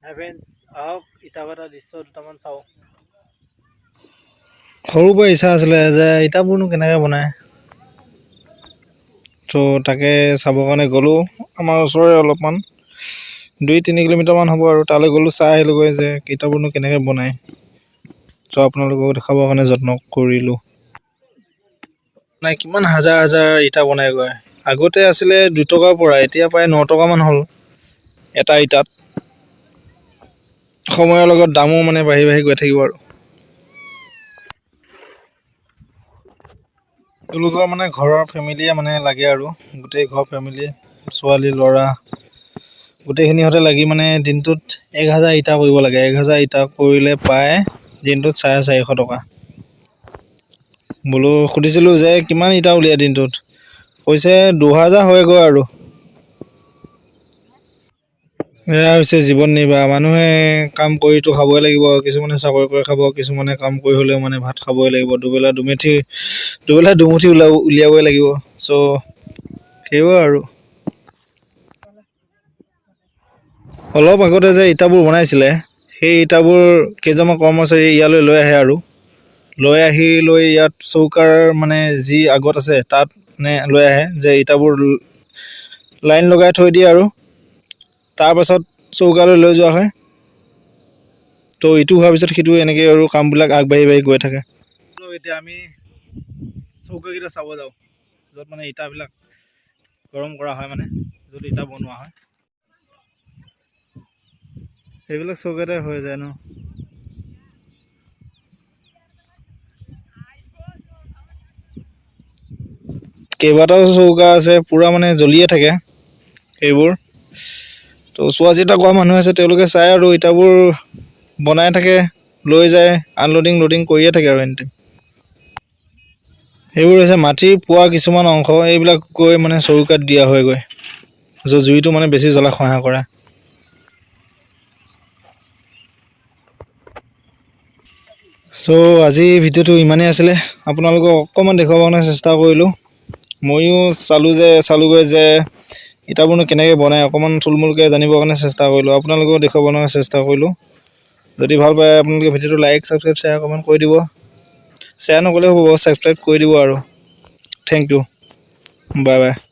হাই friends, আহক ইটা ভাটাৰ দৃশ্য দুটামান চাওঁ। সৰুৰ পৰা ইচ্ছা আছিলে যে ইটাবোৰনো কেনেকৈ বনায়, ত' তাকে চাবৰ কাৰণে গ'লোঁ। আমাৰ ওচৰৰে অলপমান 2-3 কিলোমিটাৰমান হ'ব আৰু তালৈ গ'লোঁ, চাই আহিলোঁগৈ যে ইটাবোৰনো কেনেকৈ বনায়। ত' আপোনালোকক দেখাবৰ কাৰণে যত্ন কৰিলোঁ। নাই, কিমান হাজাৰ হাজাৰ ইটা বনাইগৈ। আগতে আছিলে 2 টকাৰ পৰা, এতিয়া প্ৰায় 9 টকামান হ'ল এটা ইটাত। সময়ৰ লগত দামো মানে বাঢ়ি বাঢ়ি গৈ থাকিব আৰু। তেওঁলোকৰ মানে ঘৰৰ ফেমিলিয়ে মানে লাগে আৰু গোটেই ঘৰ ফেমিলি, ছোৱালী ল'ৰা গোটেইখিনিহঁতে লাগি মানে দিনটোত 1000 ইটা কৰিব লাগে। 1000 ইটা কৰিলে প্ৰায় দিনটোত 450 টকা। বোলো সুধিছিলোঁ যে কিমান ইটা উলিয়াই দিনটোত, কৈছে 2000 হয়গৈ আৰু। এয়া হৈছে জীৱন নিৰ্বাহ। মানুহে কাম কৰিতো খাবই লাগিব, কিছুমানে চাকৰি কৰি খাব, কিছুমানে কাম কৰি হ'লেও মানে ভাত খাবই লাগিব, দুবেলা দুমুঠি উলিয়াবই লাগিব। চ' সেইবোৰ আৰু। অলপ আগতে যে ইটাবোৰ বনাইছিলে, সেই ইটাবোৰ কেইজনমান কৰ্মচাৰী ইয়ালৈ লৈ আহে আৰু লৈ আহি লৈ ইয়াত চৌকাৰ মানে যি আগত আছে তাত মানে লৈ আহে, যে ইটাবোৰ লাইন লগাই থৈ দিয়ে আৰু তাৰপাছত চৌকালৈ লৈ যোৱা হয়। তো ইটো হোৱাৰ পিছত সিটো, এনেকৈ আৰু কামবিলাক আগবাঢ়ি বাঢ়ি গৈ থাকে। এতিয়া আমি চৌকাকেইটা চাব যাওঁ, য'ত মানে ইটাবিলাক গৰম কৰা হয়, মানে য'ত ইটা বনোৱা হয়। এইবিলাক চৌকাতে হৈ যায় ন। কেইবাটাও চৌকা আছে, পূৰা মানে জ্বলিয়ে থাকে এইবোৰ। তো চোৱা চিতা কৰা মানুহ আছে, তেওঁলোকে চাই আৰু ইটাবোৰ বনাই থাকে, লৈ যায়, আনলোডিং লোডিং কৰিয়ে থাকে আৰু এনি টাইম। এইবোৰ হৈছে মাটিৰ পোৱা কিছুমান অংশ, এইবিলাক গৈ মানে চৌকাত দিয়া হয়গৈ, য'ত জুইটো মানে বেছি জ্বলাত সহায় কৰে। চ' আজি ভিডিঅ'টো ইমানেই আছিলে, আপোনালোকক অকণমান দেখুৱাবৰ কাৰণে চেষ্টা কৰিলোঁ। ময়ো চালোগৈ যে ইটাবোৰনো কেনেকৈ বনায়, অকণমান থুলমূলকৈ জানিবৰ কাৰণে চেষ্টা কৰিলোঁ, আপোনালোকেও দেখুৱাবৰ কাৰণে চেষ্টা কৰিলোঁ। যদি ভাল পায় আপোনালোকে ভিডিঅ'টো লাইক, ছাবস্ক্ৰাইব, শ্বেয়াৰ, কমেণ্ট কৰি দিব। শ্বেয়াৰ নকৰিলেও হ'ব, ছাবস্ক্ৰাইব কৰি দিব আৰু। Thank you, bye bye.